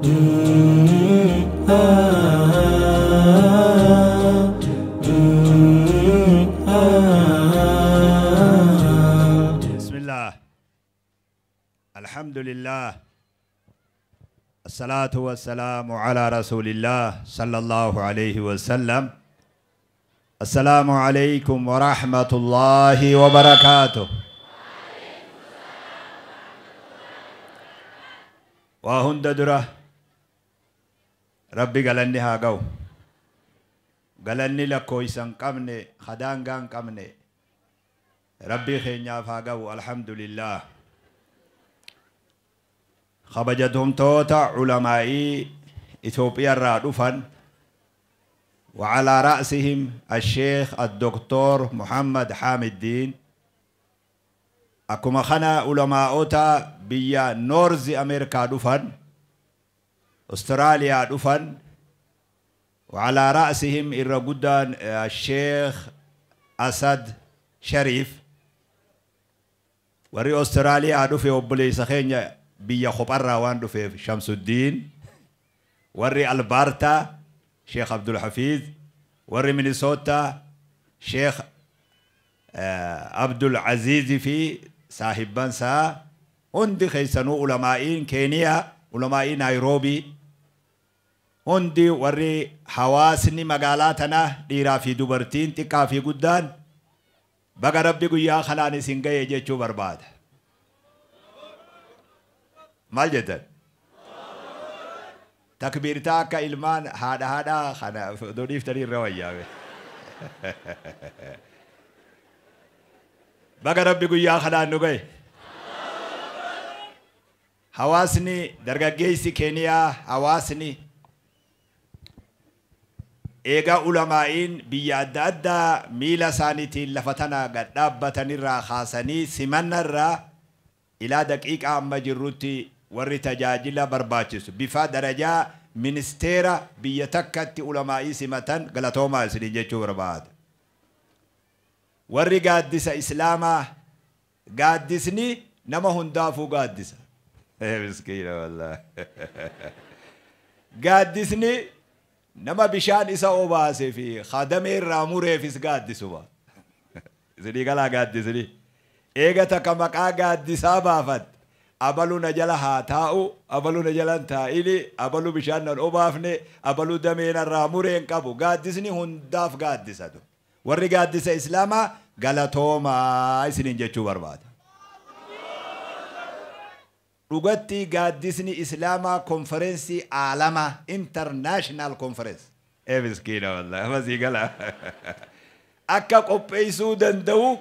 بسم الله، الحمد لله، الصلاة والسلام على رسول الله صلى الله عليه وسلم. السلام عليكم ورحمة الله وبركاته. وهند درة ربي قالني هاقو قالني لكويسان قمني خدان قان قمني ربي خينيا فاقو. الحمد لله. خبجتهم توتا علمائي إثيوبيا الرادفن، وعلى رأسهم الشيخ الدكتور محمد حامد الدين. أكما خنا علماء بيا نورز أمريكا دفن، أستراليا دفن، وعلى رأسهم الرجدان الشيخ أسد شريف. وري أستراليا دفن وبلي سخينيا بيا خبرة وان دفن شمس الدين. وري ألبرتا شيخ عبد الحفيظ. وري مينيسوتا شيخ عبد العزيز في صاحب بنسا. هندي خيسنو علمائين كينيا، علمائين نيروبي. هندي وري حواسني مقالاتنا ديرا في دوبرتين تكا في قدان. بقى ربي قيا خلاني سنجي جيتشو برباد. مال جدا تكبير تاكا إلمان هذا هذا خنا دونيف تري الرواية. بقى ربي قيا خلان نقي حواسني درجة كينيا حواسني إيجا علمائين بيا أدى ميلا سانتين لفتنا قد دابتني را خاصني سمنا را إلى دقيقة أما جروتي وري تجاجلا برباچس بفا درجة منستيرا بيتكت علمائي سمتن غلطوما سنين برباد. وري قادس إسلاما قادسني نما هندافو قادسة. مسكينة والله. قادسني نما بشان إسا أوباسي في خادمي الراموري في قادسوا. سني قلا قادسني إيغا تكمكا قادسا بافت أبلو نجلها تاو، أبلو نجلان تائلي، أبلو بشان الأوبافني، أبلو دمين الرامورين كابو قادسني هنداف قادسة. وري قادسة إسلاما قالتوما سنين جتشو برباد. رغتي قادسني إسلاما كونفرنسي عالمة انترناشنال كونفرنس. إيه مسكينة والله ما زي قلا. أكا قبيسو دندو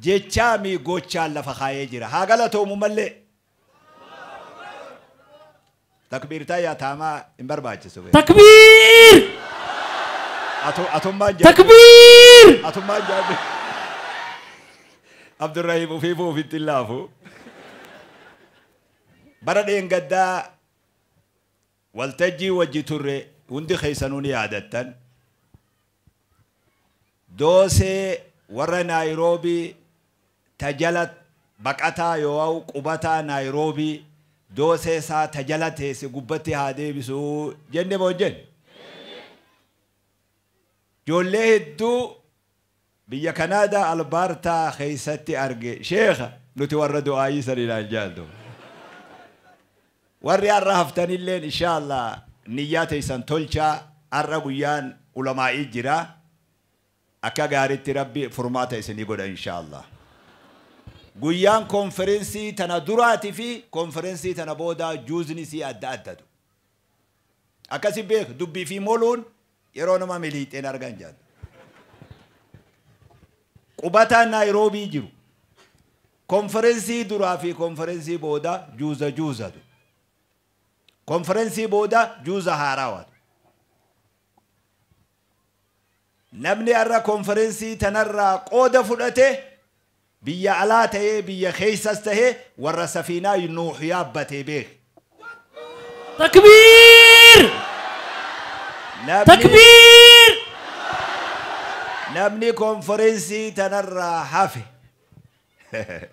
جتشامي غوتشا لفخاي جرا ها قالتو مملي تكبيرتا يا تاما امبرباچسو. تكبير أتوما تكبير أتوما جاب عبد الرحيم وفيفو في التلافو. بردين قدا والتجي وجتر وندي خيسنوني عادة دوسي ورا نيروبي تجلت بقتا يو قبتا نيروبي دوسي سا تجلت سي قبتي هادي بسو جن بوجن جوليه الدو بيا كندا البارتا خيستي أرجي شيخة نتوردوا آي سرينا الجالدو. وري الرهفتني الليل إن شاء الله نياتي سنتولشا الربيان علماء جرا أكا غاريتي ربي فرماتا سنيقول إن شاء الله. قيان كونفرنسي تنا دراتي في كونفرنسي تنا بودا جوزني سي أدى أدى أكاسي بيك دبي في مولون يرون ما مليت إن أرغان جاد. قبطا نيروبي جرو كونفرنسي درا في كونفرنسي بودا جوزا جوزا دو. كونفرنسي بودا جوزا هاراوات. نمني أرى كونفرنسي تنرى قودة فلته بيا علاته بيا خيسسته ورا سفينة نوح يابته به. تكبير تكبير. نمني كونفرنسي تنرى حافي.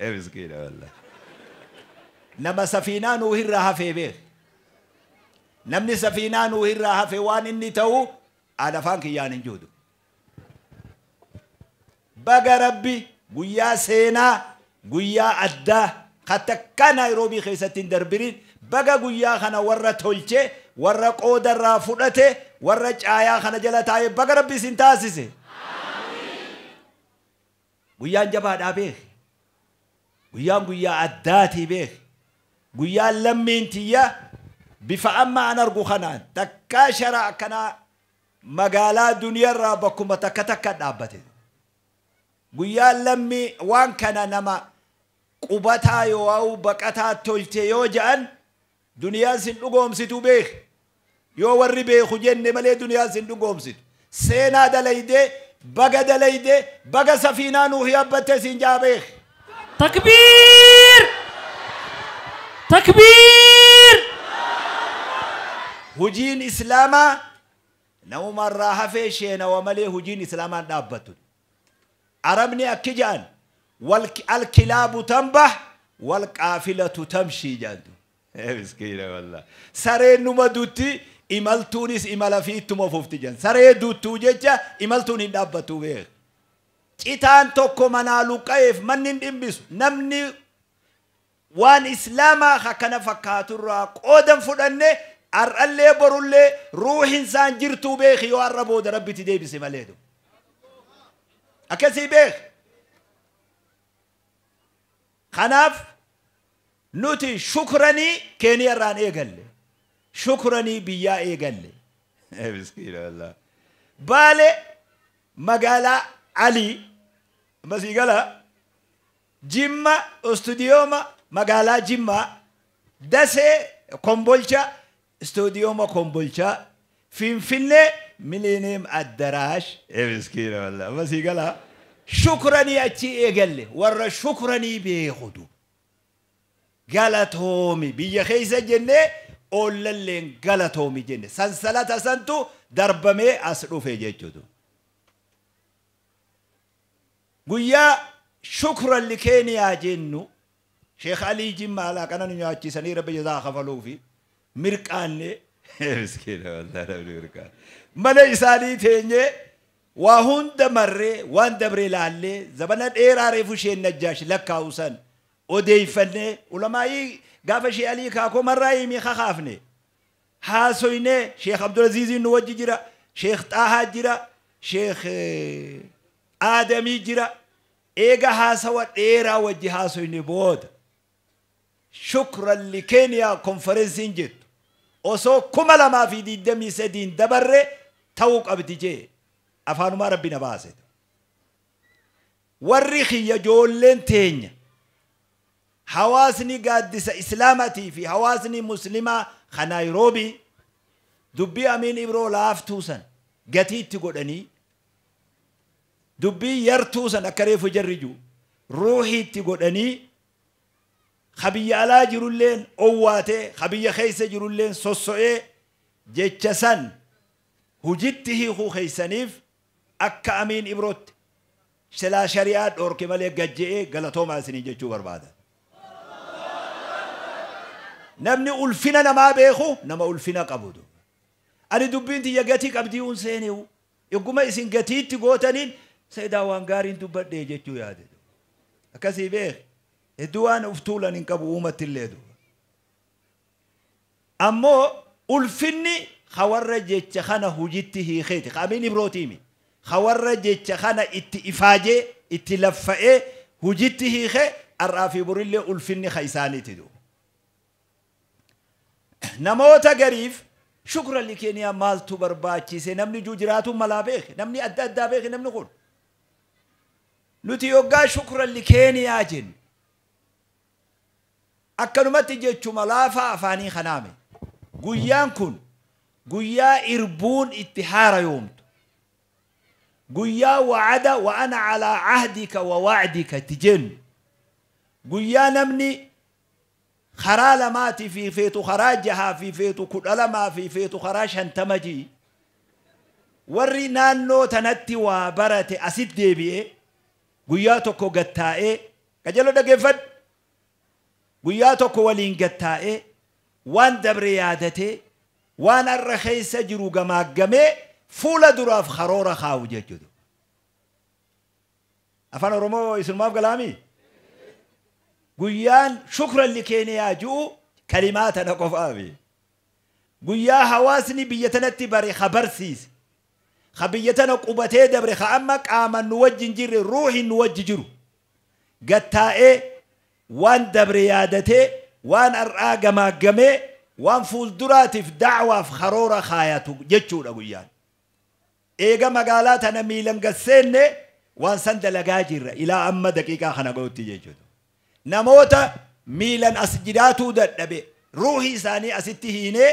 مسكينة والله. نما سفينة نوح الرهافي به. Namni safiinaa Nuuh irraa hafe waan inni ta'u aan afaan kiyyaan hin jiru. Baga Rabbi guyyaa seenaa guyyaa addaa katakka Naayiroobii keessatti hin darbirin baga guyyaa kana warra tolche warra qoodarraa fudhate warra caayaa kana jala taa'e baga Rabbi isin taasise. Guyyaan jabaadhaa beeki. Guyyaan guyyaa addaatii beeki. Guyyaan lammiin tiyya bifa amma an argu kanaan takkaa shara akkanaa magaalaa duniyaarraa bakkuma takka takka dhaabbate. Guyyaan lammii waan kana nama qubataa yoo baqataa tolche yoo ja'an duniyaan sin dhugoomsitu beeki. Yoo warri beeku jenne malee duniyaan sin dhugoomsitu. Seenaa dalaydee baga dalaydee baga safiinaa Nuuh yaabbattee siin jaa beeki. Takbiir! Takbiir! Hujiin Islaamaa namumarraa hafee sheenawa malee hujiin Islaamaan dhaabbattu. Arabni akki ja'an alkilaabu tanbah walqaafilatu tamshii jedhantu. Miskiina wallah. Sareen numa dutti imaltuunis imala fi ittuma fufti jedhan. Saree duttuu jecha imaltuun hin dhaabbattu beek. Citaan tokko manaa luqqa'eef manni hin dhimbisu. Namni waan Islaamaa akkana fakkaaturraa qoodan fudhanne har'allee borullee ruuhin isaan jirtuu beeki yoo har'a booda Rabbitti deebise malee. Akkasii beek. Kanaaf nuti shukranii Keeniyaarraan eegalle. Shukranii biyyaa eegalle. Miskiina wallah. Baale magaalaa Alii masii gala Jimma istuudiyooma magaalaa Jimmaa Dasee Kombolcha istuudiyooma Kombolcha Finfinnee Millennium Addarash. Miskiina wallah. Masii gala shukranii achii eegalle warra shukranii beekutu. Galatoomi biyya keessa jennee oollalleen galatoomi jenne sansalata santu darbamee as dhufe jechuudha. Guyyaa shukran li Keeniyaa jennu Sheekh Alii Jimmaa alaa kana nu nyaachisanii Rabbi jazaa kafaluu fi mirqaanne miskiina wallah namni mirqaanne mana isaanii teenyee waa hunda marree waan dabree laallee zabana dheeraa reefu isheen Najjaash lakkaa'u san odeeffannee ulamaayii gaafa Sheekh Alii kaakoo marraa himii kakaafne haasoynee Sheekh Abdulaziiziin nu wajji jira Sheekh Xaahaa jira Sheekh Aadamii jira eega haasawa dheeraa wajji haasoyne booda shukran li Keeniyaa konferensiin jettu osoo 2023 dabarre ta'uu qabdi jee afaanumaa Rabbi na baase. Warri kiyya ijoolleen teenya hawaasni gaaddisa Islaamatii fi hawaasni Muslimaa kan Naayiroobii dubbii Amiin Ibroo laaftuu san gatiitti godhanii dubbii yartuu san akka reefu jarri jiru ruuhiitti godhanii ka biyya alaa jirulleen owwaatee ka biyya keessa jirulleen sosso'ee jecha san hujitti hiikuu keeysaniif akka Amiin Ibrootti silaa shari'aa dhoorke malee gajje'ee galatoomaa isinii jechuu barbaada. Namni ulfina namaa beeku nama ulfina qabutu. Ani dubbiin tiyya gatii qabdii hun seenewu. Egguma isin gatiitti gootaniin seedaa waan gaariin dubbadhee jechuu yaade. Akkasii beek. Hedduu waan uf tuulan hin qabu uumatti illee duuba. Ammoo ulfinni hawarra jecha kana hujitti hiikeeti. Amiin Ibrootiimi. Hawarra jecha kana itti ifaajee itti laffa'ee hujitti hiikee har'aa fi borillee ulfinni ka isaaniiti duuba. Namoota gariif shukran li Keeniyaa maaltu barbaachise namni ijuu jiraatu malaa beeke namni adda addaa beeke namni kun. Nuti yoggaa shukran li Keeniyaa jennu akkanumatti jechuma laafaa afaanii kanaame guyyaan kun guyyaa irbuun itti haara yoomtu guyyaa wa'ada wa ana alaa ahdika wa wa'dika itti jennu guyyaa namni karaa lamaatii fi feetu karaa jahaa fi feetu 12 fi feetu karaa 50 jii warri naannoo tanatti waa barate asit deebi'ee guyyaa tokko gattaa'ee qajeeloo dhaggeeffadhu guyyaa tokko waliin gattaa'ee waan dabre yaadatee Waan har'a keessa jiru gamaaggamee fuula duraaf karoora kaa'u jechuudha. Afaan Oromoo isinumaaf galaami? Guyyaan shukran li Keeniyaa ji'u kalimaa tana qofaafi. Guyyaa hawaasni biyya tanatti bare ha barsiise. Ha biyya tana qubatee dabre ha amma qaaman nu wajjin jirre ruuhin nu wajji jiru. Gattaa'ee waan dabre yaadatee waan har'aa gamaaggamee waan fuulduraatiif da'waaf karoora kaayatu jechuudha guyyaan. Eega magaalaa tana miilan gasseenne waan san dalagaa jirra ilaa amma daqiiqaa kana ga'utti jechuudha. Namoota miilan as jiraatuu dadhabe ruuhii isaanii asitti hiinee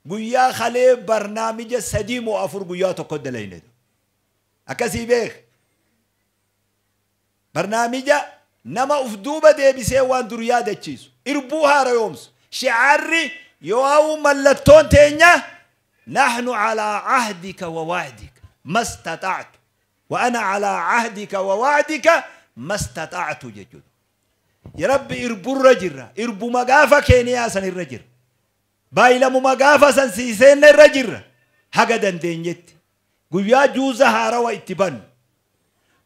guyyaa kalee barnaamija 3 moo 4 guyyaa tokko dalayne. Akkasii beek. Barnaamija nama uf duuba deebisee waan dur yaadachiisu irbuu haarayoomsu shicaarri yoo mallattoon teenya نحن على عهدك ووعدك ما استطعت وأنا على عهدك ووعدك ما استطعت جدود. يا ربي إربو الرجل إربو مقافة كينيا سن الرجل بايلمو مقافة سن سيسين الرجل هكذا دينيت قويا جوزة هاروا اتبان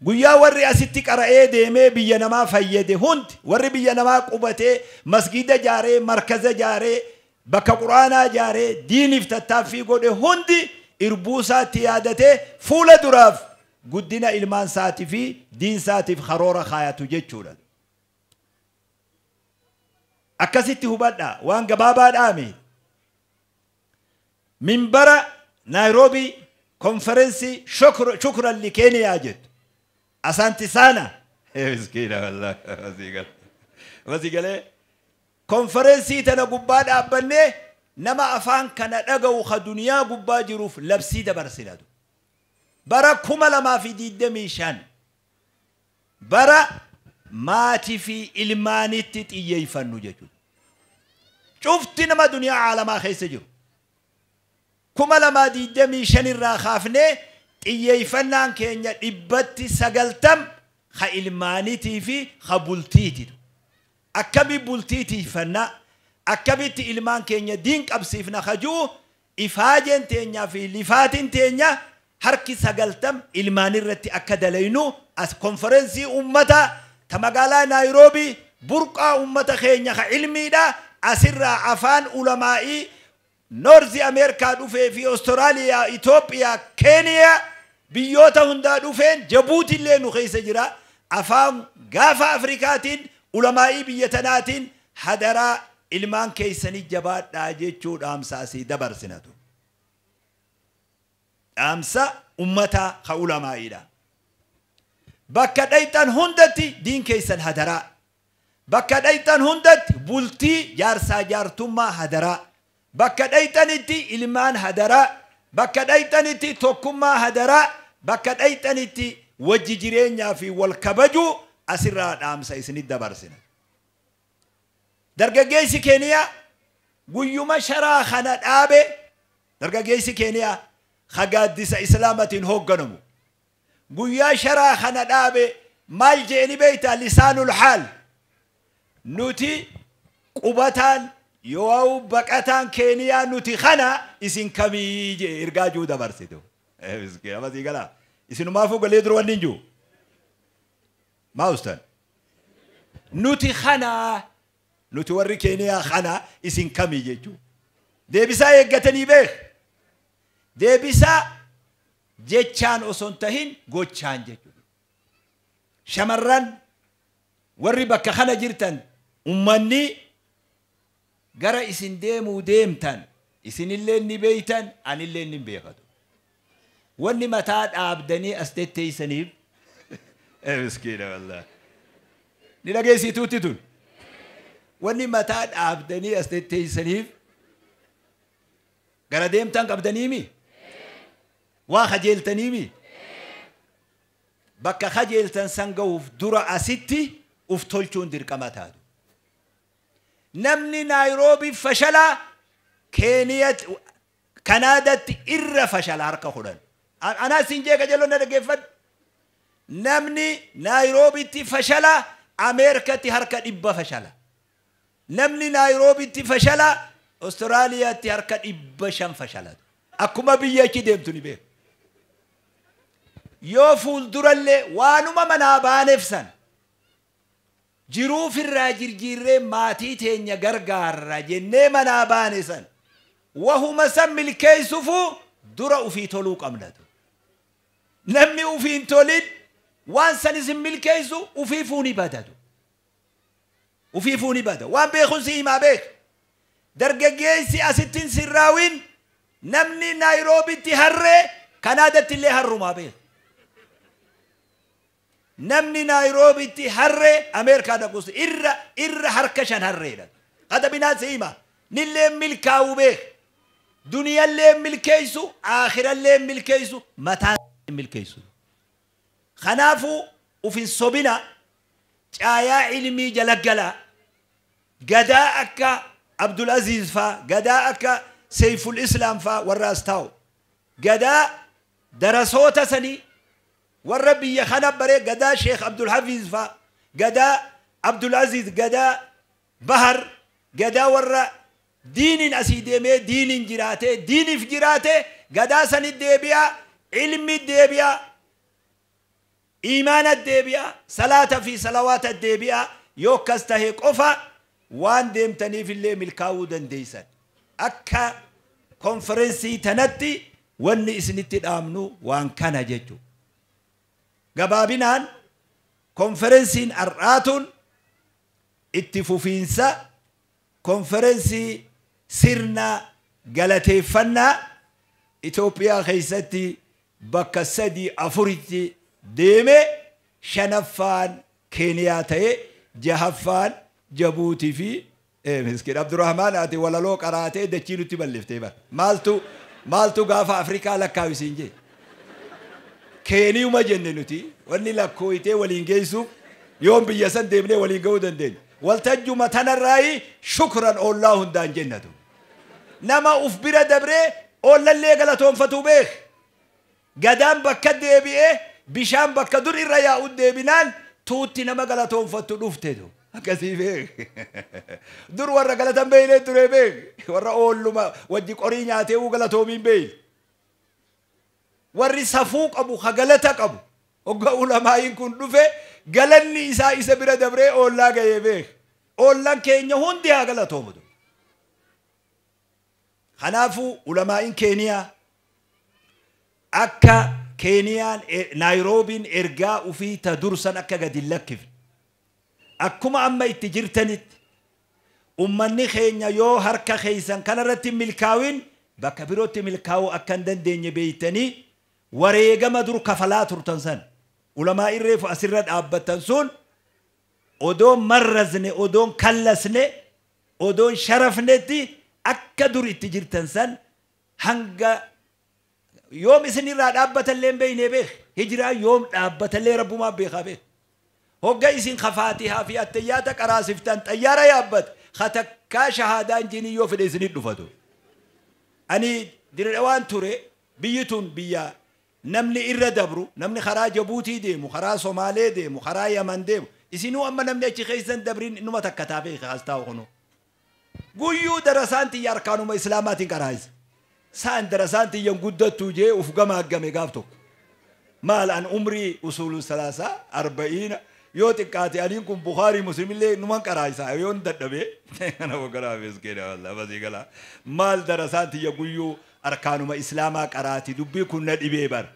قويا وري أستك أرأي ديمي بيانما فيده هند وري بيانما قبته مسجد جاري مركز جاري bakka quraanaa jaaree diiniif tattaaffii godhe hundi irbuu isaatti yaadatee fuula duraaf guddina ilmaan isaatii fi diin isaatiif karoora kaayatu jechuudha. Akkasitti hubadhaa waan gabaabaadhaami. Minbara Naayiroobii konferensii shukran li Keeniyaa jettu. Asanti sana. Miskiina wallahi. Masigalee. Konferensii tana gubbaa dhaabbannee nama afaan kana dhaga'u ka duniyaa gubbaa jiruuf labsii dabarsinatu. Bara 2025 bara maatii fi ilmaanitti xiyyeeffannu jechuudha. Cufti nama duniyaa caalamaa keessa jiru. 2025 irraa kaafnee xiyyeeffannaan keenya 190 ka ilmaaniitii fi ka bultiiti. Akkami bultiitiifannaa akkamitti ilmaan keenya diin qabsiifna kajuu ifaajeen teenyaa fi lifaatiin teenya harki 90 ilmaan irratti akka dalaynu as konferensii ummata ta magaalaa Naayiroobii burqaa ummata keenya ka ilmiidha asirraa afaan ulamaa'ii Noorzi Ameerikaa dhufee fi Oostiraaliyaa, Itoophiyaa, Keeniyaa biyyoota hundaa dhufeen Jabuutillee nu keessa jira afaan gaafa Afrikaatiin ulamaa'ii biyya tanaatiin hadaraa ilmaan keessanii jabaadhaa jechuu dhaamsa asii dabarsinatu. Dhaamsa ummataa ka ulamaa'iidha. Bakka dhayxan hundatti diin keessan hadaraa. Bakka dhayxan hundatti bultii jaarsaa jaartummaa hadaraa. Bakka dhayxanitti ilmaan hadaraa. Bakka dhayxanitti tokkummaa hadaraa. Bakka dhayxanitti wajji jireenyaa fi wal kabajuu asirraa dhaamsa isinit dabarsina. Dargaggeessi Keeniyaa guyyuma sharaa kana dhaabe dargaggeessi Keeniyaa ka gaaddisa islaamatiin hoogganamu. Guyyaa sharaa kana dhaabe maal jeeni beektaa lisaanul haal nuti qubataan yoo baqataan Keeniyaa nuti kana isin kamii jee ergaa juu dabarsitu. Miskiina galaa isinumaafuu galee dura wanni hin jiru. Maustan. Nuti kana nuti warri Keeniyaa kana isin kamii jechuudha. Deebisaa eeggatanii beek. Deebisaa jechaan osoo hin tahin gochaan jechuudha. Shamarran warri bakka kana jirtan ummanni gara isin deemuu deemtan isinillee ni beeytan anillee ni beekatu. Wanni mataa dhaabdanii as tetteessaniif miskiina wallahi. Ni dhageessituutti tun. Wanni mataa dhaabdanii as tetteessaniif gara deemtan qabdaniimi? Waa kajeeltaniimi? Bakka kajeeltan san ga'uuf dura asitti uf tolchuun dirqama taatu. Namni Naayiroobii fashalaa Keeniyaatti Kanaadaatti irra fashala harka 10. Anaa siin jee qajeeloo na dhaggeeffadhu. Namni Naayiroobiitti fashala Ameerikatti harka 100 fashala. Namni Naayiroobiitti fashala Austraaliyaatti harka 500 fashalatu. Akkuma biyya achi deemtu ni beeku. Yoo fuuldurallee waanuma manaa baaneef san jiruufirraa jirjiirree maatii teenya gargaarra jennee manaa baane san wahuma san milkeessuufuu dura ufii toluu qabnatu. Namni ufii hin tolin waan sanis hin milkeessu ufiifuu ni badatu. Ufiifuu ni bada. Waan beekun si himaa beek. Dargaggeessi asitti hin sirraawin namni Naayiroobitti harree Kanaadatti illee harrumaa beek. Namni Naayiroobitti harree Ameerikaa dhaqus irra harka 5 harreedha. Qadabinaa si hima. Nillee milkaa'uu beek. Duniyaallee milkeessu, aakhirallee milkeessu, mataa milkeessu. Kanaafuu ufin sobina caayaa ilmii jala galaa gadaa akka Abdul Aziz faa, gadaa akka Seyful Islaam faa warra as taa'u. Gadaa darasoota sanii warra biyya kana baree gadaa Sheekh Abdul Hafiz faa, gadaa Abdul Aziz, gadaa Bahar, gadaa warra diiniin asii deemee diiniin jiraatee diiniif jiraatee gadaa sanii deebi'aa, ilmi deebi'aa, iimaana deebi'aa, salaata fi salawaata deebi'aa yoo akkas tahe qofa waan deemtaniif illee milkaa'uu dandeessan. Akka konferensii tanatti wanni isinitti dhaamnu waan kana jechuudha. Gabaabinaan konferensiin har'aatuun itti fufiinsa konferensii sirna galateeffannaa Itoophiyaa keessatti bakka 3 4tti deeme 5ffaan Keeniyaa ta'e 6ffaan Jabuutii fi miskiin Abdurrahmaan ati walaloo qaraatee dachii nutti balliftee bara. Maaltu gaafa Afrikaa lakkaa'isiin jee? Keeniyuma jenne nuti wanni lakkooyitee waliin geessuuf yoom biyya san deemnee waliin ga'uu dandeenya. Waltajjuma tanarraayi shukran oollaa hundaan jennatu. Nama uf bira dabree oollallee galatoonfatuu beek. Gadaan bakka deebi'ee bishaan bakka dur irra yaa'u deebinaan tuutti nama galatoonfattu dhufteetu. Akkasii beek. Dur warra galatan beeylee ture beek. Warra oolluma wajji qorii nyaatee uu galatoomiin beeyl. Warri safuu qabu ha galata qabu. Hogga ulamaa'iin kun dhufe galanni isaa isa bira dabree oollaa ga'ee beek. Oollaan keenya hundi haa galatoomutu. Kanaafuu ulamaa'iin Keeniyaa akka Keeniyaan Naayiroobiin ergaa ufii ta dursan akka gadi hin lakkifne. Akkuma amma itti jirtanitti ummanni keenya yoo harka keessan kanarratti milkaa'in bakka birootti milkaa'uu akka hin dandeenye beeytanii wareegama dur kafalaa turtan san ulamaa irreefu asirra dhaabbattan sun odoon marrazne odoon kallasne odoon sharafnetti akka dur itti jirtan san hanga yoom isinirraa dhaabbatallee hin beeknee beek. Hijiraa yoom dhaabbatallee rabbumaa beekaa beek. Hogga isin kafaatihaa fi attayyaata qaraasiftan xayyaara yaabbat katakkaa shahaadaan jinii yoo fedhe isinit dhufatu. Ani dirre waan ture biyyi tun biyya namni irra dabru namni karaa Jabuutii deemu karaa Somaalee deemu karaa Yaman deemu isinuu amma namni achi keessan dabriin numa takka taafee as taa'u kunu. Guyyuu darasaan tiyya arkaanuma islaamaatiin qaraayisa. Saan darasaan tiyyan guddattuu jee uf gamaaggame gaaf tokko. Maal an umrii usuulu salaasaa 40 yoo xiqqaate aniin kun Bukhaarii Muslimillee numan qaraayisa yoon dadhabee kana boqoraa miskiina wallah basii galaa. Maal darasaan tiyya guyyuu arkaanuma islaamaa qaraati dubbii kun na dhibee bar.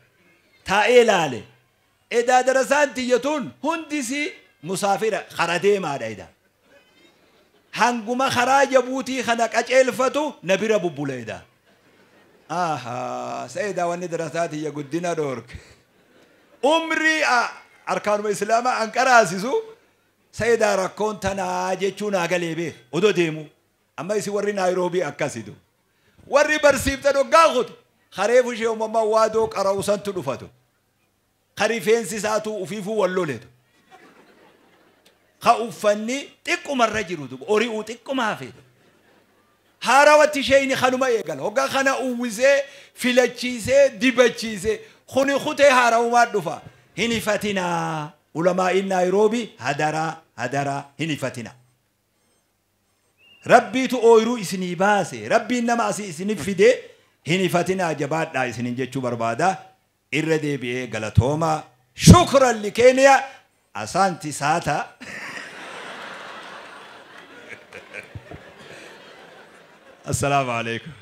Taa'ee laale. Edaa darasaan tiyya tun hundisi musaafira kara deemaadha edaa. Hanguma karaa Jabuutii kana qaceelfatu na bira bubbula edaa. Ahaa seedaa wanni darasaa tiyya guddina dhoorke. Umrii arkaanuma islaamaa an qaraasisu seedaa rakkoon tanaa jechuu naa galee beek odoo deemu. Amma isin warri Naayiroobii akkasitu. Warri barsiiftan hoggaa kutu kareefu ishee uumamaa waadoo qara'u santu dhufatu. Ka rifeensi isaatu ufiifuu wal loletu. Ka uffanni xiqqumarra jirutu hori'uu xiqquma hafeetu. Haarawatti isheen kanuma eegala. Hoggaa kana uwwisee filachiisee dibachiisee kuni kutee haarawumaa dhufa. Hin ifatinaa. Ulamaa'iin Naayiroobii hadaraa hadaraa hin ifatinaa. Rabbiitu ooyiruu isinii baase, rabbiin nama asii isinif fide, hin hifatinaa, jabaadhaa isinin jechuu barbaada. Irra deebi'ee galatooma. Shukran li Keeniyaa. Asanti sana. Assalaamu alaikum.